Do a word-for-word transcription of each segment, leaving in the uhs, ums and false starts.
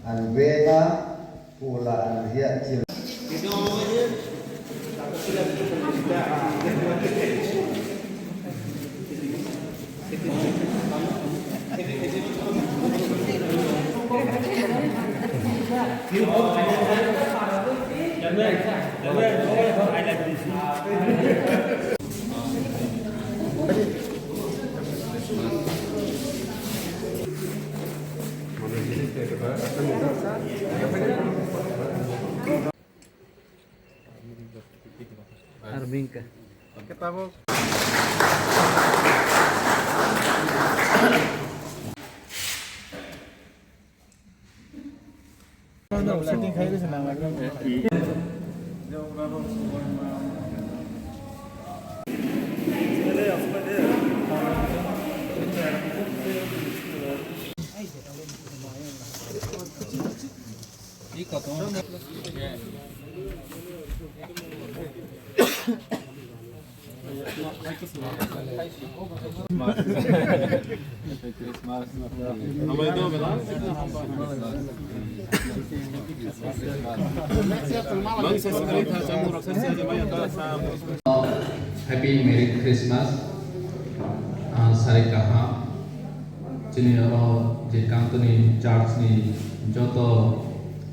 Ang bena pula ang hiya chil. Arbingka. Happy Merry Christmas, ah, sari kaham. Chini oro je Kantoni Church ni joto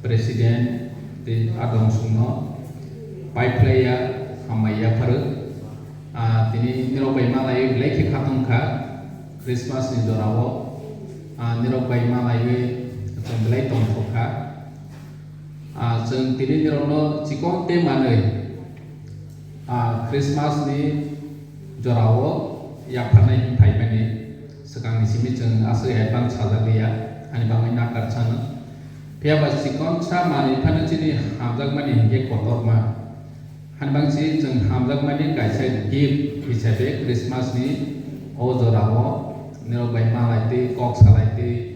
president tei adong songno paiphlaiya, hambai yapharwi. Ah, tini nirok bai malaiwi belai khe khatungkha Christmas ni jorao. Ah, nirok bai malaiwi chwng belai tongthokha. Ah, chwng tini nirokno chikon tei manwi, ah, Christmas ni jorao yapharnai wng phaimani swkangni simi chwng aswk advance sajak liya, ani bagwi nakar sano. Phiya ba chikon sa manwi phano chini hamjakmani hinkhe kotorma. Hani bangsi chwng hamjakmani kaisa gift hisabe Christmas ni o jorao nirok bai malai twi, kok salai twi,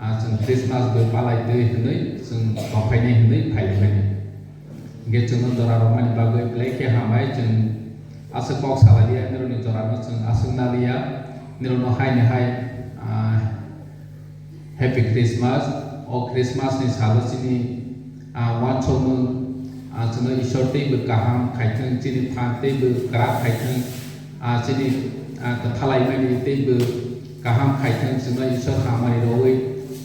ah, chwng Christmas bai malai twi hwnwi chwng tongphainai hwnwi phailaimani. Hinkhe chwngno jora rwmani bagwi belai khe hambai, chwng aswk kok salai liya, nirokni jorano chwng aswk naliya, nirokno haini hai, ah, Happy Christmas. O Christmas ni salo chini, ah, uansukmung, ah, chwngno Isor teibo kaham khaithwng, chini phan teibo kwrak khaithwng, ah, chini, ah, kwthalaimani teibo kaham khaithwng, chwngno Isor hamari rwwi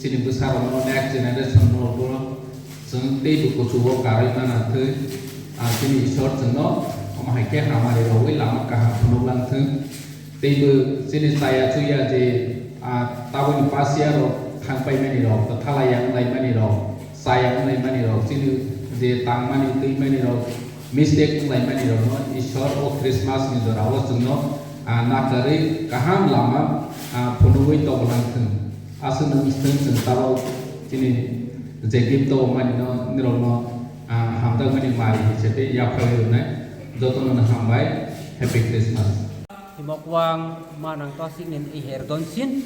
chini bwsarokno, next generation no bo chwng teibo kuchugo karwi manathwi, ah, chini Isor chwngno omo hai khe hamari rwwi lama kaham phunuk langthwng. Teibo chini chaya chuya je, ah, tabukni pasia rok thang paimani rok, kwthalaya wnglaimani rok, chaya wnglaimani rok, chini je tangmani twimani rok, mistake wnglaimani rokno Isor o Christmas ni jorao chwngno, ah, nakarwi kaham lama, ah, phunugwi tonglang thwng. Aswk nwng swng chwng tabuk chini je gift tongmani no nirokno, ah, hamjakmani mari hisabe yaphai rwnai. Jotono no hambai, Happy Christmas. Himok wang manang to siknin i her don sin.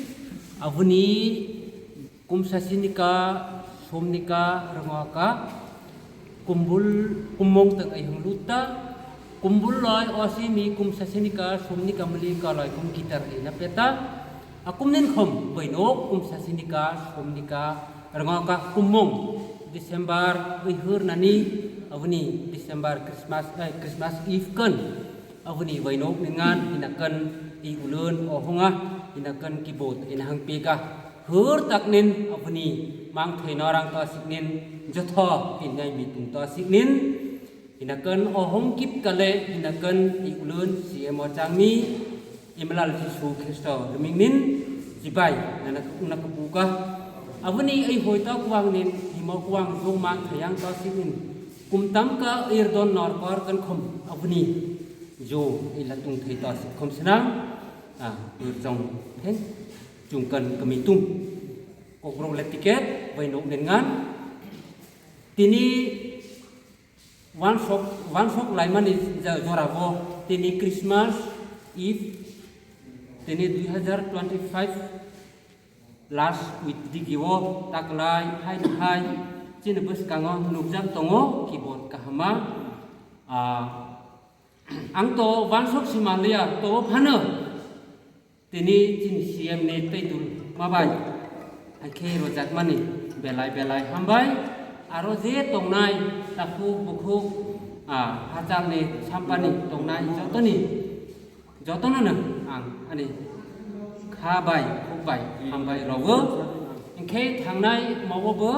Aboni kumsa sinika, somnika, rwngoka, kumbul, kummong tang ai hung lutta, kumbul loi o simi kumsa sinika, somnika muli ka loi kum kitar ai na peta. Akum nin khom, boinok kumsa sinika, somnika, rwngoka, kummong, December, ui hur nani, aboni December Christmas, eh, Christmas Eve kan. Aboni wainok ningan hinakan i ulun ohonga hinakan kibot inahang peka hur taknin aboni mang thoi norang to siknin jotho inai mitung to siknin hinakan ohong kip kale hinakan i ulun C M o changmi Imlal Jisu Khristo rimingnin jibai nana una kepuka aboni ai hoi to kuangnin himo kuang jong mang thayang to siknin kumtam ka irdon norkor kan khom aboni Jo, ila tung thai ta sik khom sinang. Ah, ur jong theng. Chung kan kami tung. Kokrok le ticket, bai nok nen ngan. Tini wansok, wansok laimani ja-, jora bo. Tini Christmas Eve. Tini dui hazar twenty five last week digi o taklai hai hai. Chini bwskango nukjak tongo keyboard kahama. Ah, Ang to wansok si manliya, to phano. Tini chini C M ni tei dul mabai. Hakhe rojakmani Belai belai hambai, aro je tongnai takhuk bukhuk, ah, hachalni sampani tongnai jotoni, jotono no ang ani kha bai, khuk bai hambai rogo. Hinkhe thangnai mogo bo,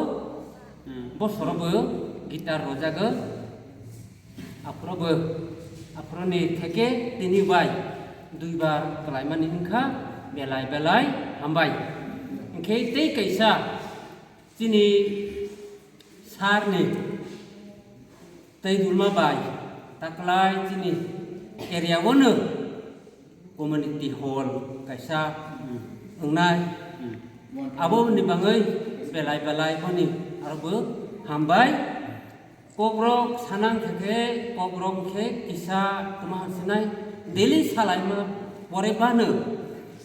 bosoro bo guitar rojago. Aphuru bo, aphuruni theke tini bai duibar kalaimani wngkha belai belai hambai. Hinkhe tei kaisa chini sarni tei dulma bai taklai chini area o no community hall kaisa wngnai. Aboni bagwi belai belai boni aro bo hambai. Kokrok sanang khe, kokrok khe kisa tuma sinai daily salaima pore bano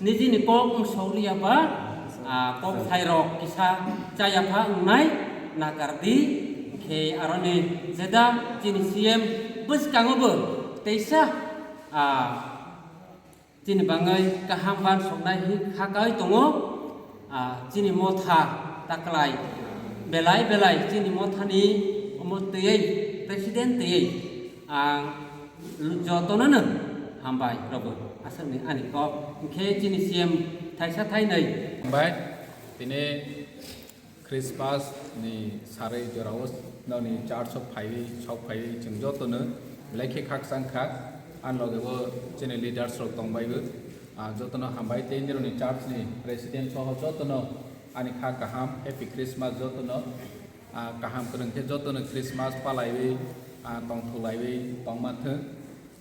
nijini kok wng sauliya ba, ah, kok sairok kisa chayapha wngnai nakardi. Khe aroni jeda chini C M bwskango bo teisa, ah, chini bagwi kaham bansoknai hwnwi kha kaui tongo. Ah, chini motha taklai belai belai chini mothani omo twiwi president twiwi ang jotonono hambai rogo aswkni ani kok. Hinkhe chini C M thaisa thainwi. Hambai, tini Christmas ni sarwi jorao noni church o phaiwi, sok phaiwi chwng jotono belai khe khakchang kha. Ani loge bo chini leaders rok tong bai bo. Ah, jotono hambai tei nirokni church ni president soho jotono ani kha kaham, Happy Christmas jotono. Ah, kaham kwrwng khe jotono Christmas palaiwi, ah, tongthulaiwi tongma thwng.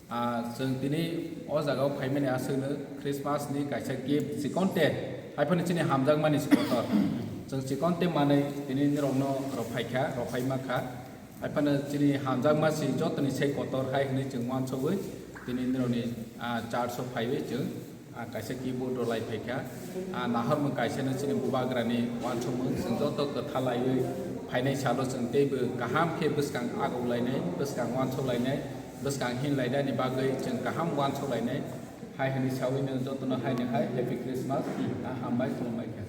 Ah, chwng tini o jagao phaimani aswkno Christmas ni kaisa gift chikon te, haiphano chini hamjakmani se kotor. Chwng chikon te manwi tini nirokno rwphaikha, rwphaima kha. Haiphano chini hamjakma se jotoni se kotor hai hwnwi chwng uansugwi tini nirokni, ah, church o phaiwi chwng, ah, kaisa keyboard rw lai phaikha. Ah, nahormung kaisano chini bubagrani uansukmung chwng joto kwtha laiwi phainai salo chwng teibo kaham khe bwskang agok lainai, bwskang uansuk lainai. Bwskang hin lainani bagwi chwng kaham uansuk lainai. Hai hwnwi saui no jotono haino hai Happy Christmas, ah, hambai khulumbai kha.